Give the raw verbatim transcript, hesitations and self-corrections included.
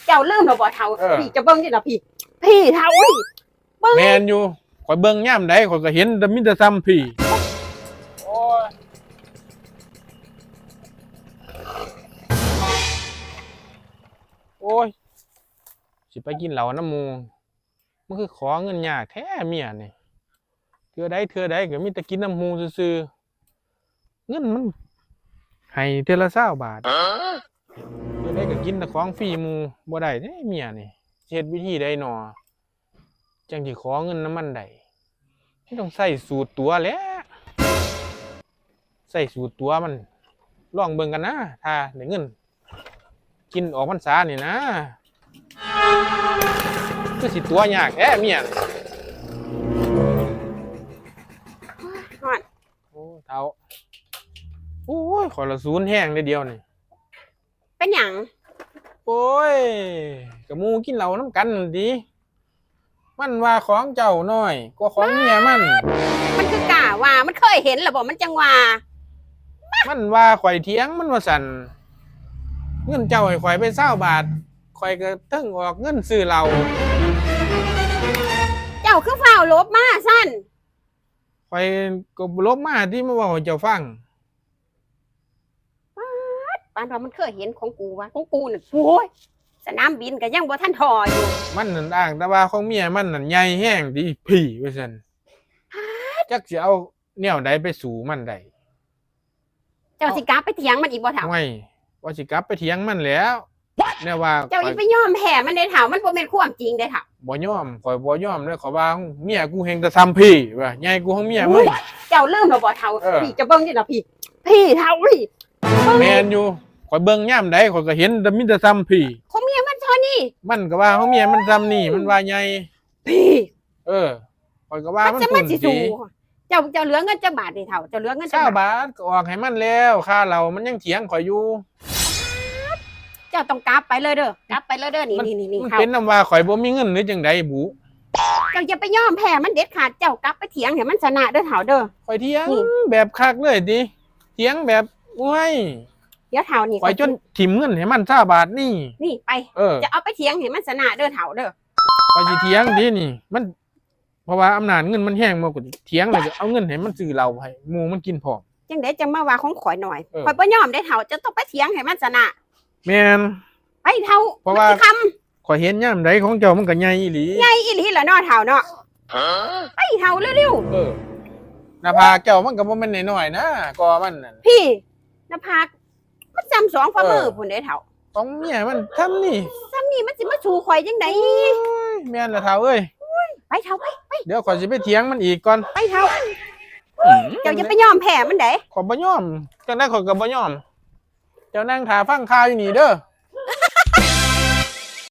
เจ้าลืมแล้วบ่เฒ่า เออ พี่จะเบิ่งนี่ล่ะพี่ พี่เฒ่า อุ้ย เบิ่ง แม่นอยู่ ข่อยเบิ่งยามใดข่อยก็เห็นแต่มีแต่ซ้ำพี่ โอ้ย โอ้ย สิไปกินเหล้านำหมู่ มันคือขอเงินยากแท้เมียนี่ เทื่อใดเทื่อใดก็มีแต่กินนำหมู่ซื่อๆ เงินมันให้เทื่อละซาวบาท เทื่อใดก็กินแต่ของฟรีหมู่ บ่ได้เด้เมียนี่ สิเฮ็ดวิธีใดน้อ จั่งสิขอเงินนำมันได้ มันต้องใช้สูตรตั๋วแหละ ใช้สูตรตั๋วมัน ลองเบิ่งกันนะ ถ้าได้เงิน กินออกพรรษานี่นะ คือสิตั๋วยากแท้เมียนี่ ฮ้อน โอ้ เฒ่า โอ้ย ข้อยละสูนแฮงเด้เดี๋ยวนี้ เป็นหยัง โอ้ย กะหมู่กินเหล้านำกันนั่นติ มันว่าของเจ้าน้อยกว่าของเมียมัน มันคือกล้าว่า มันเคยเห็นแล้วบ่ มันจั่งว่า มันว่าข่อยเถียงมันว่าซั่น เงินเจ้าให้ข่อยไปซาวบาท ข่อยก็เทิงออกเงินซื้อเหล้า เจ้าคือฟ้าวหลบมาซั่น ข่อยก็หลบมาติมาเว้าให้เจ้าฟัง ป๊าด ปานว่ามันเคยเห็นของกูวะ ของกูน่ะ โอ้ย สนามบินก็ยังบ่ทันฮอดอยู่ มันนั่นอ้างแต่ว่าของเมียมันนั่นใหญ่แฮงติพี่ว่าซั่น ป๊าด จักสิเอาแนวใดไปสู้มันได้ เจ้าสิกลับไปเถียงมันอีกบ่เฒ่า ห่วย ว่าสิกลับไปเถียงมันแหล้ว แนวว่า เจ้าอย่าไปยอมแพ้มันเด้เฒ่า มันบ่แม่นความจริงเด้เฒ่า บ่ยอม ข่อยบ่ยอมเด้ ข่อยว่าเมียกูแฮงแต่ซ้ำพี่ว่า ใหญ่กว่าของเมียมึง เจ้าลืมแล้วบ่เฒ่า เออ พี่จะเบิ่งนี่ล่ะพี่ พี่เฒ่า อุ้ย เบิ่ง แม่นอยู่ ข่อยเบิ่งยามใดข่อยก็เห็นแต่มีแต่ซ้ำพี่ ของเมียมันเท่านี้ มันก็ว่าของเมียมันซ้ำนี่ มันว่าใหญ่ พี่ เออ ข่อยก็ว่ามัน มันจะมา ปุ้น สิ สิ สู้ เจ้า เจ้าเหลือเงินจักบาทนี่เฒ่า เจ้าเหลือเงินจักบาท ซาวบาทก็ออกให้มันแล้ว ค่าเหล้ามันยังเถียงข่อยอยู่ เจ้าต้องกลับไปเลยเด้อ กลับไปเลยเด้อ นี่ มัน นี่ นี่ นี่ มัน เฒ่า เป็นนำว่าข่อยบ่มีเงินหรือจั่งใดบุ เจ้าอย่าไปยอมแพ้มันเด็ดขาด เจ้ากลับไปเถียงให้มันชนะเด้อเฒ่าเด้อ ข่อยเถียง นี่ แบบคักเลยติ เถียงแบบ โอ้ย เดี๋ยวเฒ่านี่ ข่อยจนถิ่มเงินให้มันซาวบาทนี่ นี่ไป เออ จะเอาไปเถียงให้มันชนะเด้อเฒ่าเด้อ ข่อยสิเถียงตินี่ มัน เพราะว่าอำนาจเงินมันแฮงบ่ กูเถียงแล้วก็เอาเงินให้มันซื้อเหล้าให้หมู่มันกินพร้อม จั่งใดจั่งมาว่าของข่อยน้อย เออ ข่อยบ่ยอมเด้เฒ่า เจ้าต้องไปเถียงให้มันชนะ แม่น ไปเฒ่า เพราะว่า มันสิค่ำ ข่อยเห็นยามใดของเจ้ามันก็ใหญ่อีหลี ใหญ่อีหลีล่ะเนาะเฒ่าเนาะ ไปเฒ่าเร็วๆ เออ หน้าผากเจ้ามันก็บ่แม่นน้อยๆนะ กอมันนั่น พี่ หน้าผาก มันส่ำสองฝ่ามือ เออ พุ้นเด้เฒ่า ของเมียมันส่ำนี่ ส่ำนี่มันสิมาสู้ข่อยจั่งใด โอ้ย แม่นละเฒ่าเอ้ย ไปเฒ่าไป ไป เดี๋ยวข่อยสิไปเถียงมันอีกก่อน ไปเฒ่า อืม เจ้าอย่าไปยอมแพ้มันเด้ ข่อยบ่ยอม จั่งใดข่อยก็บ่ยอม เจ้านั่งถ่าฟังข่าวอยู่นี่เด้อ